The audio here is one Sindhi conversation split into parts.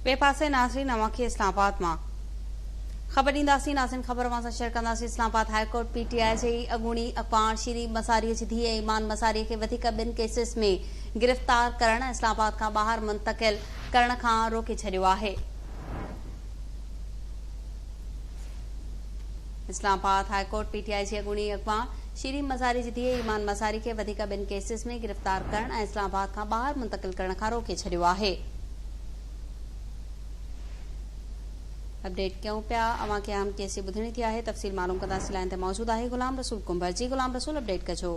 ٻئي پاسي ناظرين اوهان کي اسلام آباد مان خبر ڏينداسين ناظرين خبر اوهان سان شيئر ڪنداسين Islamabad high court P T I جي اڳوڻي اڳواڻ شيرين مزاري جي ڌيء ايمان مزاري کي وڌيڪ ٻن ڪيسز ۾ گرفتار ڪرڻ ۽ اسلام آباد کان ٻاهر منتقل ڪرڻ کان روڪي ڇڏيو آهي. Islamabad high court P T I جي اڳوڻي اڳواڻ شيرين مزاري جي ڌيء ايمان مزاري کي وڌيڪ ٻن ڪيسز ۾ گرفتار ڪرڻ ۽ اسلام آباد کان ٻاهر منتقل ڪرڻ کان روڪي ڇڏيو آهي. اپڊيٽ ڪيون پيا اوهان کي اهم ڪيس جي ٻڌڻي ٿي آهي تفصيل معلوم ڪنداسين لائين تي موجود آهي غلام رسول ڪنڀر جي غلام رسول اپڊيٽ ڪجو.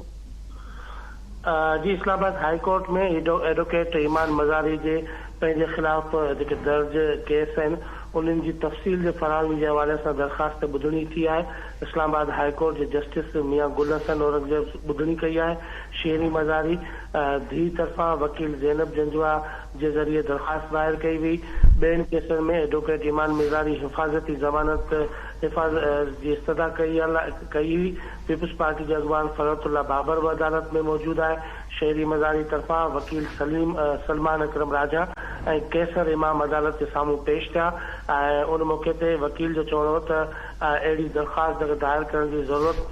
جي Islamabad high court ۾ advocate Iman Mazari جي پنهنجي خلاف جيڪي درج ڪيس آهن انهن جي تفصيل جي فراهمي جي حوالي سان درخواست تي ٻڌڻي ٿي آهي اسلام آباد هاء ڪورٽ جي جسٽس ميان گل حسن اورنگزيب ٻڌڻي ڪئي آهي شيرين مزاري ڌيء طرفان وڪيل زينب جنجوعه جي ذريعي درخواست دائر ڪئي وئي. ٻين ڪيسن ۾ ايڊووڪيٽ ايمان مزاري حفاظتي ضمانت جي استدعا ڪئي هئي. پيپلز پارٽي جي اڳواڻ فرحت الله بابر به عدالت ۾ موجود آهي. شيري مزاري طرفان وڪيل سليم سلمان اڪرم راجا ۽ قيصر امام عدالت جي سامهون پيش ٿيا ۽ ان موقعي تي وڪيل جو چوڻ هو ته اهڙي درخواست دائر ڪرڻ جي ضرورت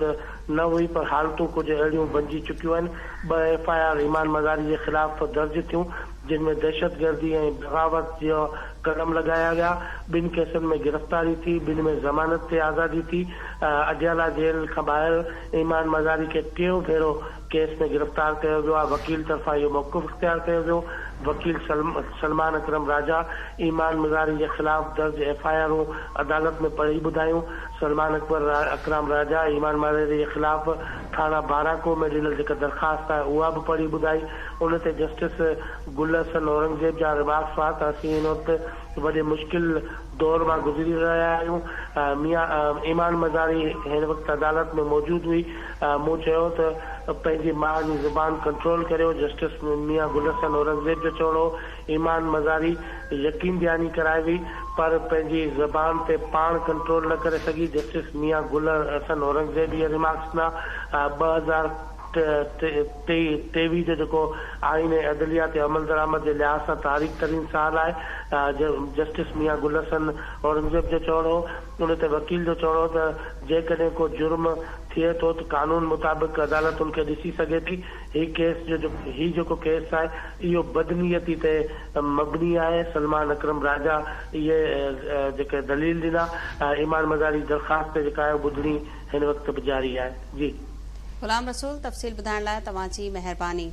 نه هئي پر حالتون ڪجهه اهڙيون بنجي چڪيون آهن، ٻه ايف I R ايمان مزاري جي خلاف درج ٿيون، جن ۾ دهشتگردي ۽ بغاوت جا قلم لڳايا ويا، ٻن ڪيسن ۾ گرفتاري ٿي، ٻن ۾ ضمانت تي آزادي ٿي، اڊيالا جيل کان ٻاهر ايمان مزاري کي ٽيون ڀيرو ڪيس ۾ گرفتار ڪيو ويو آهي، وڪيل طرفان اهو موقف اختيار ڪيو ويو، وڪيل سلمان اڪرم راجا ايمان مزاري جي خلاف درج ايف I آرون عدالت ۾ پڙهي ٻڌايون، سلمان اڪبر اڪرام راجا ايمان مزاري جي خلاف ٿاڻا باراڪو ۾ ڏنل جيڪا درخواست آهي اها به پڙهي ٻڌائي، ان تي جسٽس گل حسن اورنگزيب جا رمارڪس هئا ته اسين هن وقت وڏي مشڪل دور مان گذري رهيا آهيون، ميان ايمان مزاري هن وقت عدالت ۾ موجود هئي، مون چيو ته پنهنجي ماء جي زبان ڪنٽرول ڪريو، جسٽس ميان گل حسن اورنگزيب جو چوڻ هو ايمان مزاري يقين دهاني ڪرائي وئي پر پنهنجي زبان تي پاڻ ڪنٽرول نه ڪري سگهي، جسٽس ميان گل حسن اورنگزيب اهي ريمارڪس ڏنا، 2023 جو جيڪو آئين ۽ عدليه تي عملدرآمد جي لحاظ سان تاريخ ترين سال آهي، جسٽس ميان گل حسن اورنگزيب جو چوڻ هو، ان تي وڪيل جو چوڻ هو ته جيڪڏهن ڪو جرم ٿئي ٿو ته قانون مطابق عدالت ان کي ڏسي سگهي ٿي، هي ڪيس جو هي جيڪو ڪيس آهي اهو بدنيتي تي مبني آهي، سلمان اڪرم راجا اهي جيڪي دليل ڏنا، ايمان مزاري جي درخواست تي جيڪا آهي ٻڌڻي هن وقت به جاري آهي. جي. غلام رسول تفصيل ٻڌائڻ لاء توهان جي مهرباني.